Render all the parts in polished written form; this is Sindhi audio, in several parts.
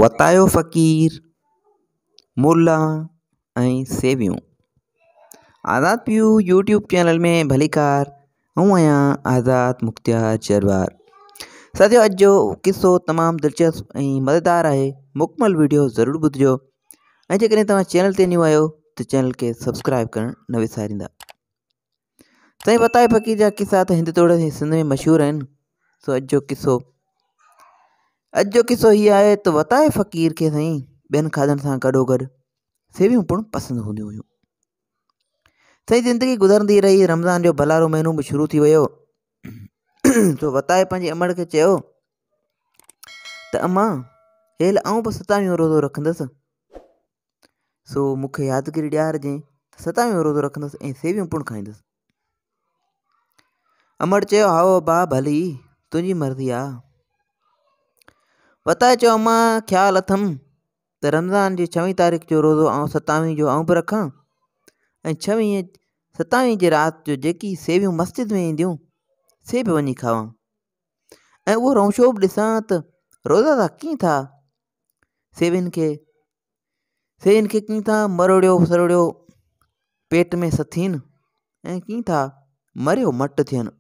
وتايو فقير، ملا ۽ سيويون. آزاد پيو يوٽيوب چينل ۾ ڀليڪار آئون آهيان آزاد مختيار جروار. ساٿيو اڄ جو قصو تمام دلچسپ ۽ مزيدار آهي مڪمل ويڊيو ضرور ٻڌجو ۽ جيڪڏهن توهان چينل تي نيو آهيو ته چينل کي سبسڪرائب ڪرڻ نه وساريندا. سائين وتائي فقير جا قصا ته هند توڙي سنڌ ۾ مشهور آهن سو اڄ جو قصو اڄ جو قصو هي آهي ته وتائي فقير کي سائين ٻين کاڌن سان گڏو گڏ سيويون پڻ پسند هونديون هيون. سائين زندگي گذرندي رهي رمضان جو ڀلارو مهينو به شروع ٿي ويو سو وتائي پنهنجي امڙ کي چيو ته اما هيل آئون به ستاويهون روزو رکندس سو مون کي يادگيري ڏيارجين ته ستاويهون روزو رکندس ۽ سيويون پڻ کائيندس امڙ چيو، هائو ابا ڀلي تنهنجي مرضي آ. وتائي چيو، اما خيال اٿم ته رمضان جي ڇويهين تاريخ جو روزو آئون ستاويهين جو آئون به رکان ۽ ڇويهين ستاويهين جي رات جو جيڪي سيويون مسجد ۾ اينديون سي به وڃي کاوان ۽ اهو رونشو به ڏسان ته روزا ٿا ڪيئن ٿا سيوين کي سي ان کي ڪيئن ٿا مروڙيو سروڙيو پيٽ ۾ سٿين ۽ ڪيئن ٿا مريو مٽ ٿين.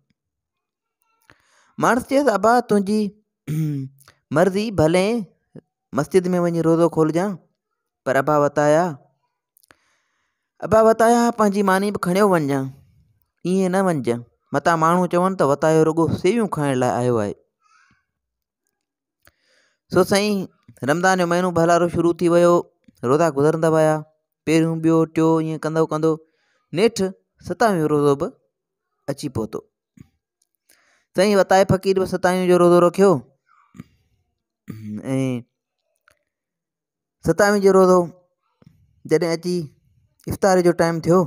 ماڻس چيس ابا تنهنجي مرضي ڀلي مسجد ۾ وڃي روزو کولجان پر ابا وتايا ابا وتايا پنهنجي ماني به کڻيو وڃجان ائين نه وڃجان متان ماڻهو چون ته وتايو رڳو سيويون کائڻ لاء آيو آهي. سو سائين رمضان جو مهينو ڀلارو شروع ٿي ويو روزا گذرندا ويا پهريون ٻيو ٽيو ائين ڪندو ڪندو نيٺ ستاويهون روزو به اچي پهتو سائين وتائي فقير به ستاويهون جو روزو رکيو ۽ ستاويهون جو روزو جڏهن اچي افطار جو ٽائيم ٿيو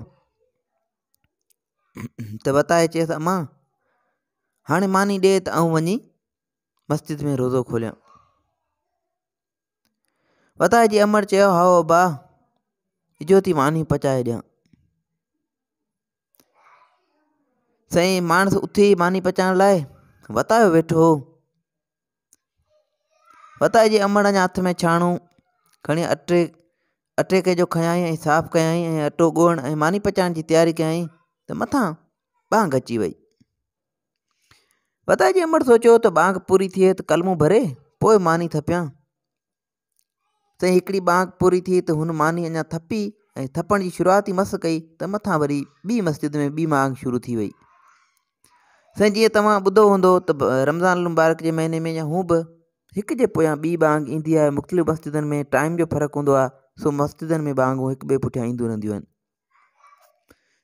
ته وتائي چيس امان هاڻي ماني ڏي ته آئون وڃي مسجد ۾ روزو کوليان. وتائي جي امڙ چيو، هائو ابا، اجهو ٿي ماني پچائي ڏيان. سائين ماڻس اٿي ماني پچائڻ لاء وتايو ويٺو هو. وتائي جي امڙ اڃا هٿ ۾ ڇاڻو کڻي اٽي اٽي کي جو کنيائين ۽ صاف ڪيائين ۽ اٽو ڳوهڻ ۽ ماني پچائڻ جي تياري ڪيائين ته مٿان ٻانگ اچي وئي. وتائي جي امڙ سوچيو ته ٻانگ پوري ٿئي ته ڪلمو ڀري پوء ماني ٿپيان. سائين هڪڙي ٻانگ پوري ٿي ته هن ماني اڃا ٿپي ۽ ٿپڻ جي شروعات ئي مس ڪئي ته مٿان وري ٻي مسجد ۾ ٻي مانگ شروع ٿي وئي. سائين جيئن توهان ٻڌو هوندو ته رمضان المبارڪ جي مهيني ۾ يا هون به هڪ جي پويان ٻي ٻانگ ايندي آهي مختلف مسجدن ۾ ٽائيم جو فرق هوندو آهي سو مسجدن ۾ ٻانگون هڪ ٻئي پٺيان اينديون رهنديون آهن.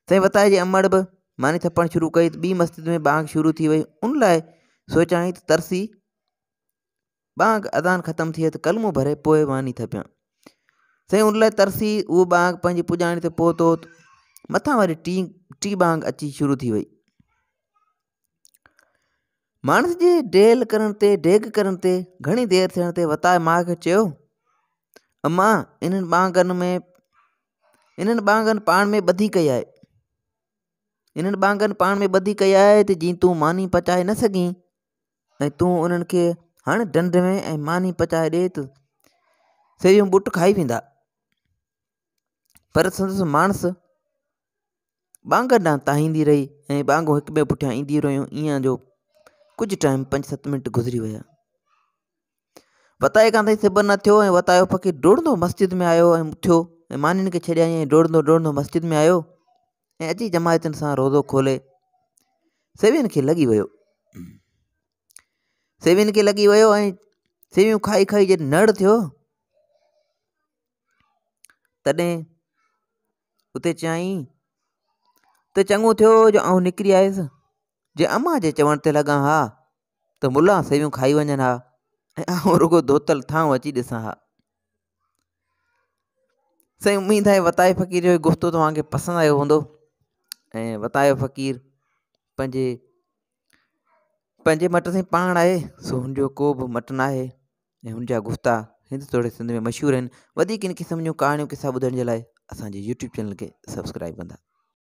سائين وتائي جي امڙ به ماني ٿپڻ شروع ڪئي ته ٻي مسجد ۾ ٻانگ شروع ٿي وئي ان لاء سوچيائين ته ترسي ٻانگ اذان ختم ٿئي ته ڪلمو ڀري پوء ماني ٿپيان سائين ان لاء ترسي اهو ٻانگ پنهنجي پڄاڻي تي پهتو مٿان وري ٽي ٽي ٻانگ اچي شروع ٿي وئي ماڻس جي ڊيل ڪرڻ تي ڊيگهه ڪرڻ تي گهڻي دير ٿيڻ تي وتائي ماء کي چيو اما انهن ٻانگن ۾ انهن ٻانگن پاڻ ۾ ٻڌي ڪئي آهي انهن ٻانگن پاڻ ۾ ٻڌي ڪئي آهي ته جي تون ماني پچائي نه سگهين ۽ تون انهن کي هڻ ڊنڊ ۾ ۽ ماني پچائي ڏي ته سيون ٻٽ کائي ويندا پر سندس ماڻس ٻانگن ڏانهن تاهيندي رهي ۽ ٻانگون هڪ ٻئي پٺيان اينديون رهيون ايئن جو ڪجهه ٽائيم پنج ست منٽ گذري ويا وتائي کان تائين صبر نه ٿيو ۽ وتايو فقير ڊوڙندو مسجد ۾ آيو ۽ اٿيو ۽ مانين کي ڇڏيائين ۽ ڊوڙندو ڊوڙندو مسجد ۾ آيو ۽ اچي جماعتن سان روزو کولي سيوين کي لڳي ويو سيوين کي لڳي ويو ۽ سيويون کائي کائي جڏهن نڙ ٿيو تڏهن اتي چيائين ته چڱو ٿيو جو آئون نڪري آيس جي امان جي چوڻ تي لڳان ها ته ملان سيون کائي وڃن ها ۽ آئون رڳو ڌوتل ٿانو اچي ڏسان ها. سائين اميد آهي وتائي فقير جو گفتو توهان کي پسند آيو هوندو ۽ وتايو فقير پنهنجي پنهنجي مٽ سائين پاڻ آهي سو هن جو ڪو به مٽ ناهي ۽ هن جا گفتا هند توڙي سنڌ ۾ مشهور آهن وڌيڪ ان قسم جون ڪهاڻيون قصا ٻڌڻ جي لاء اسان جي يوٽيوب چينل کي سبسڪرائب ڪندا.